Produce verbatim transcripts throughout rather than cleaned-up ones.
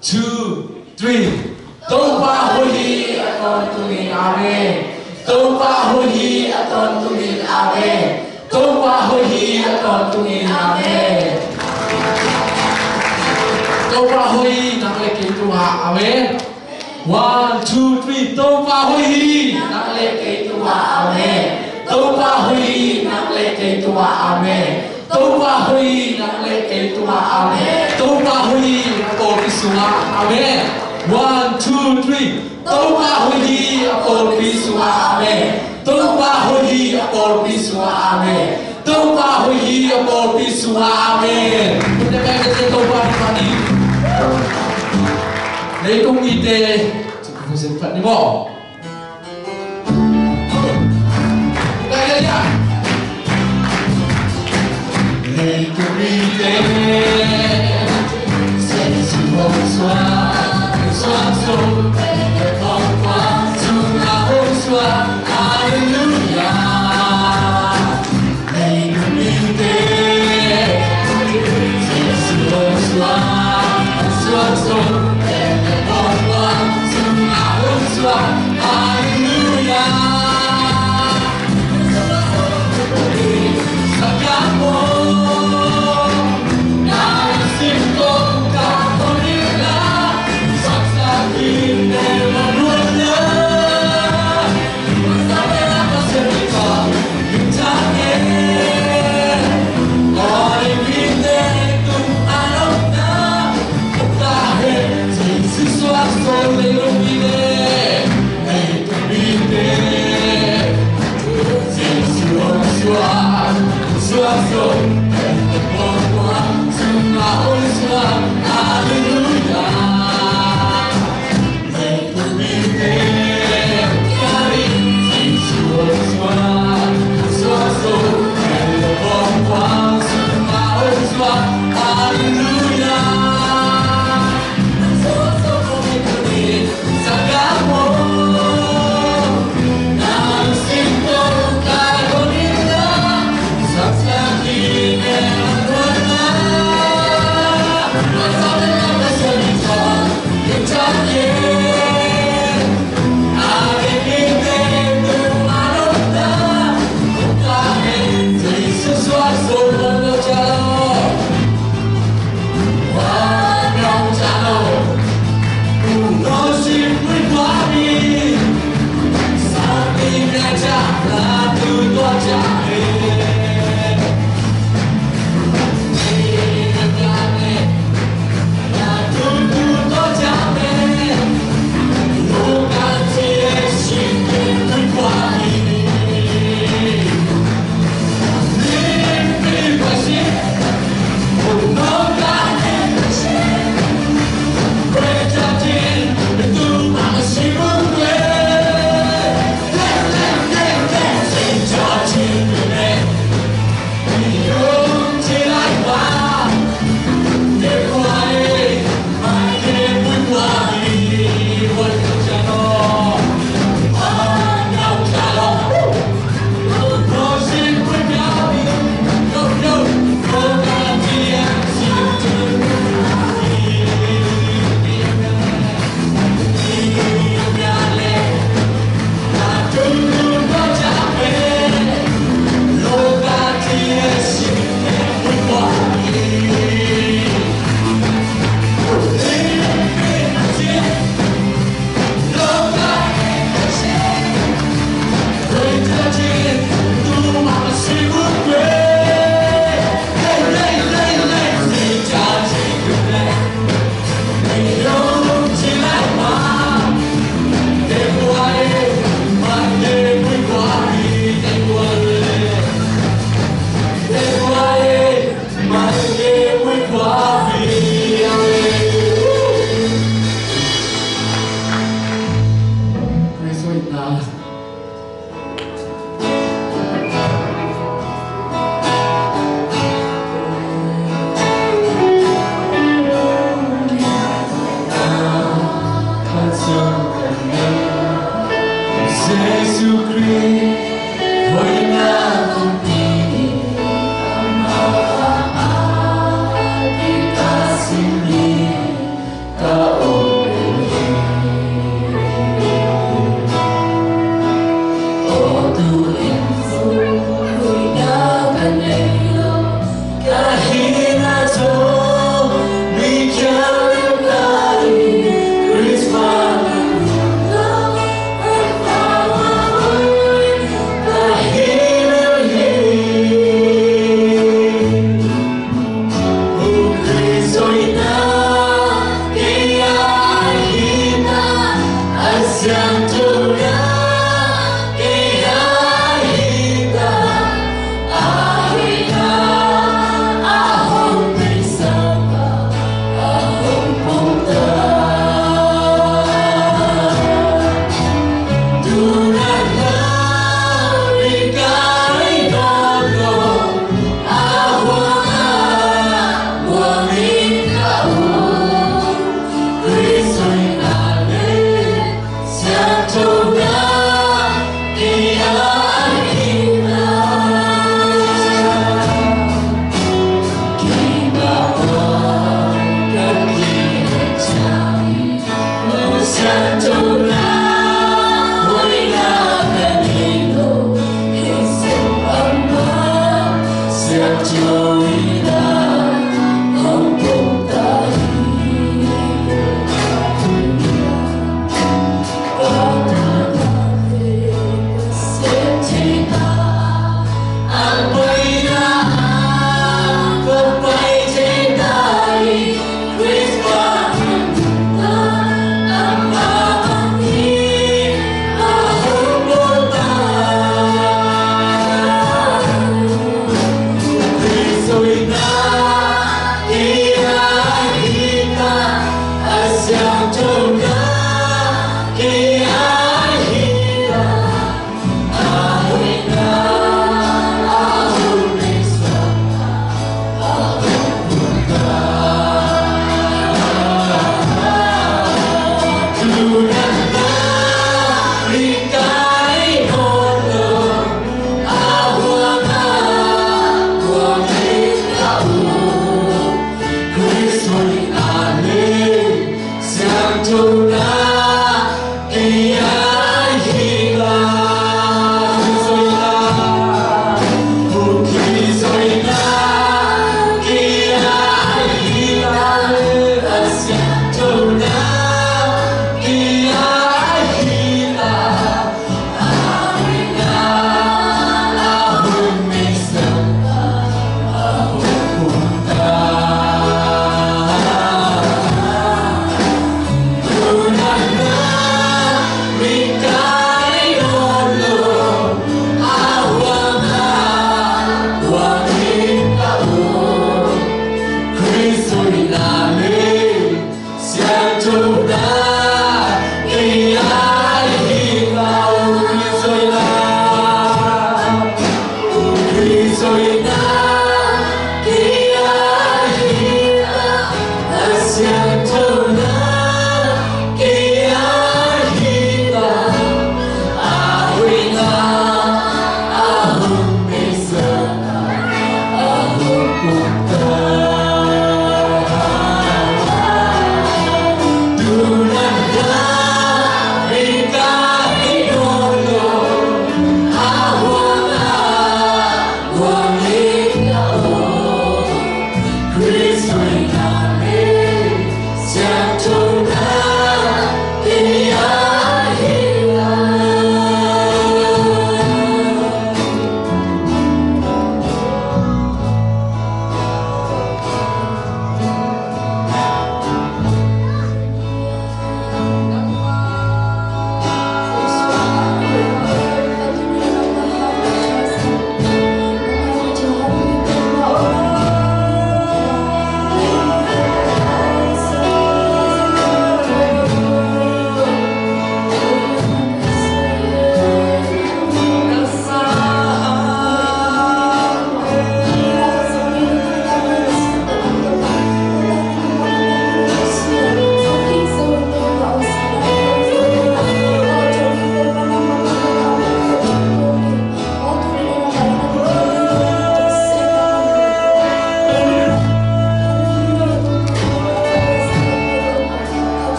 two, three. Topa hoih hi a tawntungin. Amen. Topa hoih hi a tawntungin. Amen. Topa hoih hi a tawntungin. Amen. Topa hoih hi nang le kei tungah. Amen. One, two, three. Topa hoih hi nang le kei tungah. Amen. Topa hoih hi nang le kei tungah. Amen. Topa hoih hi nang le kei tungah. Amen. Topa hoih hi a pawlpi sungah. Amen. One, two, three. Topa hoih hi a pawlpi sungah. Amen. Topa hoih hi a pawlpi sungah. Amen. Topa hoih hi a pawlpi sungah. Amen. Hun te pek te Topa ni pani. Leitung mite, Tuiphum Sen phat ni maw.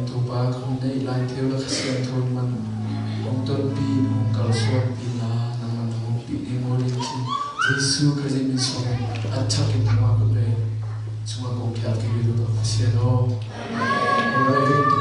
Topa, kong neih lai teu la Kha Siangtho in man hong tonpih in hong kalsuanpih in la nangman nong ompih ding maw ding ci. Jesu Khrih min suang in a thakin hong a kut lei sungah kong khial kik hi. Topa Pasian aw.